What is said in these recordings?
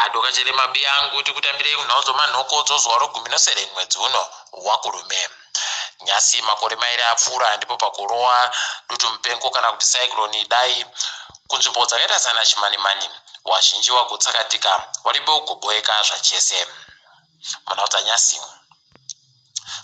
Adokachere mabiyangu tikutambirei kunhau dzomanhoko dzozuva rogumi nosere mwedzi uno wakurume. Nyasi makore mairi apfuura ndipo pakurowa dutumupengo kana kuti cyclone Idai kunzvimbo dzakaita sana Chimanimani, wazhinji wagotsakatika waribe kugoboeka zvachese. Munhau dzanyasi,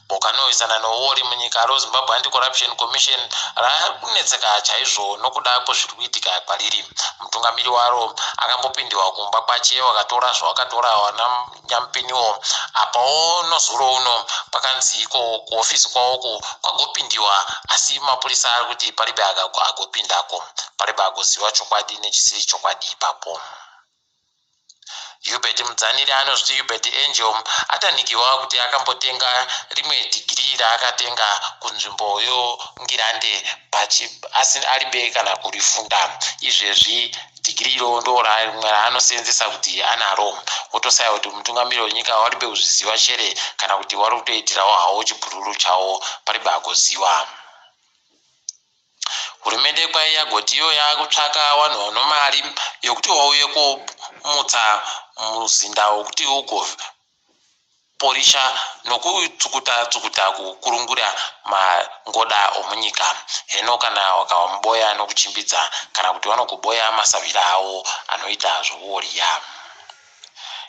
boka rinorwisana nouori munyika roZimbabwe Anti-Corruption Commission rakunetseka chaizvo nokuda kwezviri kuitika kwariri. Mutungamiri waro akambopindiwa kumba kwache wakatora zvawakatora wana nyamupiniwo. Apawo nozuro uno kwakanzi iko kuhofisi kwawoko kwagopindiwa, asi mapurisa ari kuti paribe agopindako, paribe agoziva chokwadi nechisiri chokwadi ipapo. Hubert Mudzanire anozviti Hubert Angel atanikiwa kuti akambotenga rimwe dhigirii raakatenga kunzvimbo yoNgirande asi aribe kana kurifunda. Izvezvi dhigirii iro ndo rimwe raanoseenzesa kuti anaro. Wotosaya kuti mutungamiri wenyika waribe kuzviziva chere kana kuti wari kutoitirawo hawo chibhururu chawo, paribe agoziva. Hurumende kwai yagoti iyo yakutsvaka vanhu vano mari yokuti vauye komutsa muzinda wekuti ugoporisha nokutsukuta tsukuta kukurungura mangoda omunyika. Heno kana wakamuboya nokuchimbidza kana kuti vanogoboya masahwira avo anoita zvokuoriya.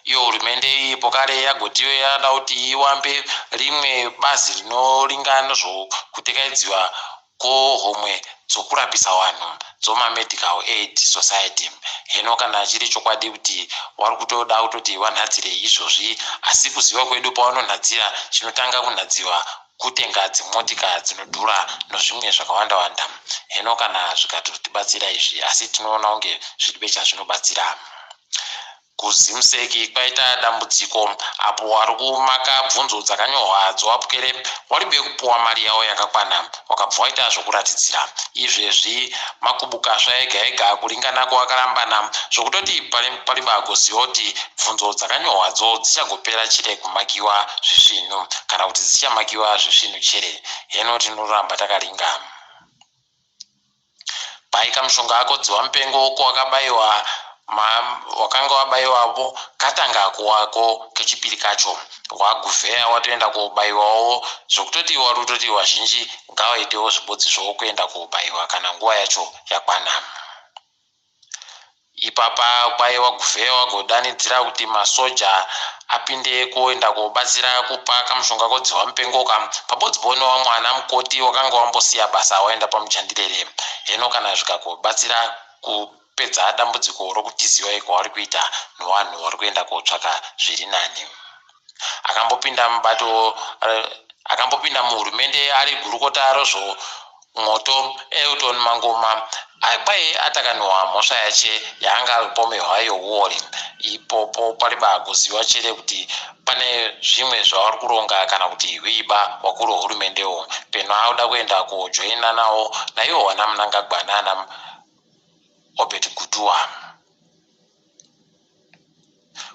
Iyo hurumende iyi pokare yagoti iyo yada kuti iwambe rimwe bazi rinoringa nezvokutekaidziwa kwohomwe dzokurapisa vanhu dzomaMedical Aid Society. Heno kana chiri chokwadi kuti wari kutoda kutoti vanhadzire izvozvi, asi kuziva kwedu pavanonhadzira chinotanga kunhadziwa kutenga dzimotika dzinodhura nozvimwe zvakawanda wanda. Heno kana zvikatotibatsira izvi, asi tinoona kunge zviribe chazvinobatsira. KuZimsec kwaita dambudziko apo wari kumaka bvunzo dzakanyorwa dzowapwere waribe kupuwa mari yawo yakakwana wakabva waita zvokuratidzira. Izvezvi makubukasva ega ega kuringana kwawakarambana zvokutoti paribe agoziva kuti bvunzo dzakanyorwadzo dzichagopera chire kumakiwa zvisvinu kana kuti dzichamakiwa zvisvinu chere. Heno tinoramba takaringa. Pai kamushonga ako dziwa mupengo uko wakabaiwa wakanga wabaiwavo katanga kuwako kechipiri kacho waguvheya watoenda kobaiwawo zvokutoti wari kutoti wazhinji ngawaitewo zvibodzi zvowo kuenda kobaiwa kana nguva yacho yakwana. Ipapa kwaiwa Guvheya wagodanidzira kuti masoja apinde kuenda kobatsira kupa kamushonga kodzihwa mupengo ka pabodzipo newamwe ana mukoti wakanga wambosiya basa waenda pamujandirere. Heno kana zvikagobatsira kupedza dambudziko rokutiziwa kwavari kuita nowanhu wari kuenda kotsvaka zviri nani. Akambopinda mubato akambopinda muhurumende ari gurukota rozvomwoto Elton Mangoma kwai atakanhuwa mhosva yache yaanga ari kupomerwa yohuori. Ipopo pari bakuziva chere kuti pane zvimwe zvavari kuronga kana kuti huiba wakuru wehurumendewo peno akuda kuenda kojoina nawo naiwo wana Mnangagwa nana Obert Gutuwa.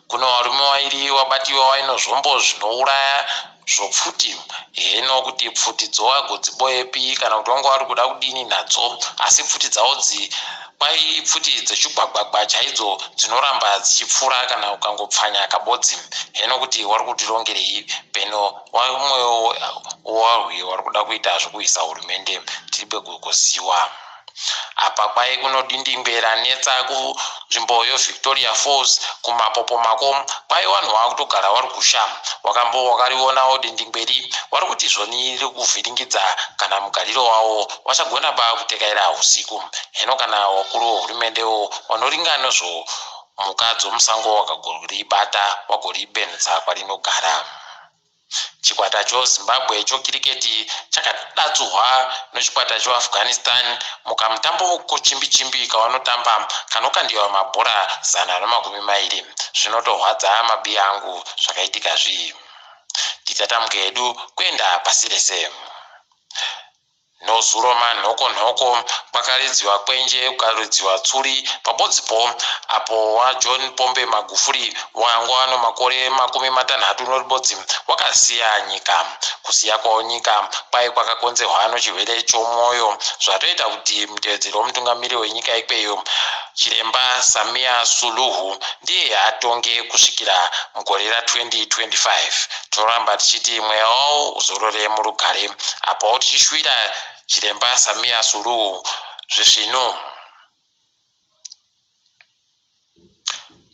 Kune varume vairi wabatiwa vaine zvombo zvinouraya zvopfuti. Heno kuti pfuti dzovagodziboepi kana kuti vanga vari kuda kudini nadzo, asi pfuti dzavo dzi kwai pfuti dzechigwagwagwa chaidzo dzinoramba dzichipfura kana ukangopfanya kabodzi. Heno kuti wari kutirongerei peno wamwe warwi wari kuda kuita zvokuisa hurumende tiribe kuziwa. Apa kwai kunodindingwe ranetsa kunzvimbo yoVictoria Falls kumapopomako kwai vanhu vakutogara vari kusha. Wakambo wakarionawo dindingweri wari kuti zvoni riri kuvhiringidza kana mugariro wawo wachagona ba kutekaira husiku. Heno kana wakuru wehurumendewo wanoringa nezvomhuka dzomusango wakagoribata wagoribenhutsa kwarinogara. Chikwata choZimbabwe chokiriketi chakadatsurwa nechikwata choAfghanistan mukamutambo kochimbi-chimbi kavanotamba kanokandiwa mabhora 120. Zvinotorwadza mabiya angu zvakaitika zvii. Titatamuke hedu kuenda pasi rese. Nozuro manhoko nhoko kwakaridziwa kwenje kukaridziwa tsuri pabodzipo apo waJohn Pombe Magufuli wanga ano makore 31 wakasiya nyika. Kusiya kwawo nyika kwai kwakakonzerwa nochirwere chomwoyo zvatoita kuti mutevedzeri womutungamiri wenyika ikweyo Chiremba Samia Suluhu ndiye atonge kusvikira mugore ra 2025. Tinoramba tichiti mweya wavo uzorore murugare apawo tichishuvira Chiremba Samia Suluhu zvisvinu.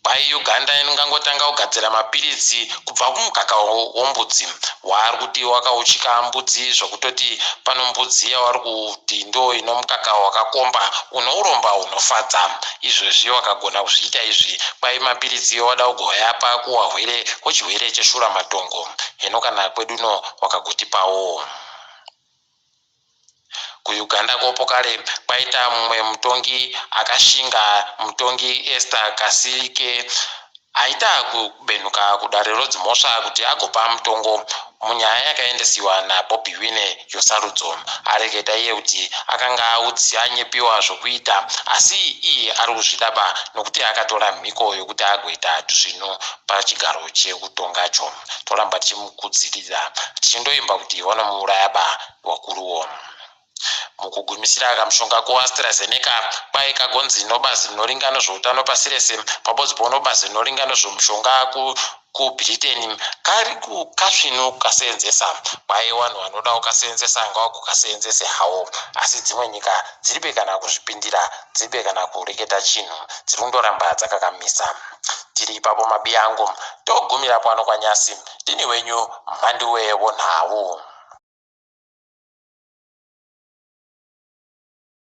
Kwai Uganda inongangotanga kugadzira mapiritsi kubva kumukaka wombudzi waari kuti wakauchika mbudzi zvokutoti pano mbudzi yavari kuti ndo ino mukaka wakakomba unouromba unofadza. Izvezvi wakagona kuzviita izvi kwai mapiritsi wada kugoyapa kuwahwere wechihwere cheshuramatongo. Hino kana kweduno wakagotipawo. KuUganda kopokare kwaita mumwe mutongi akashinga, mutongi Esther Kasirike, aita kubenuka kudare rodzimhosva kuti agopa mutongo munyaya yakaendesiwa naBobi Wine yosarudzo. Areketa iye kuti akanga audzi anyepiwa zvokuita asi iye ari kuzvidaba nokuti akatora mhiko yokuti agoita tuzvinu pachigaro chekutongacho. Toramba tichimukudzirira tichindoimba kuti vanomuuraya ba wakuruwo. Mukugumisira, kamushonga kuAstraZeneca kwai kagonzi nobazi rinoringa nezvoutano pasi rese pabodzi pono bazi rinoringa nezvomushonga kuBritain kari kasvinu kukaseenzesa. Kwai vanhu vanoda kukaseenzesa ngawakukaseenzese hawo, asi dzimwe nyika dziribe kana kuzvipindira, dziribe kana kureketa chinhu, dziri kundoramba dzakakamisa. Tiri ipapo mabiyangu, togumira pano kwanyasi. Ndini wenyu Mhanduwe Wonhau.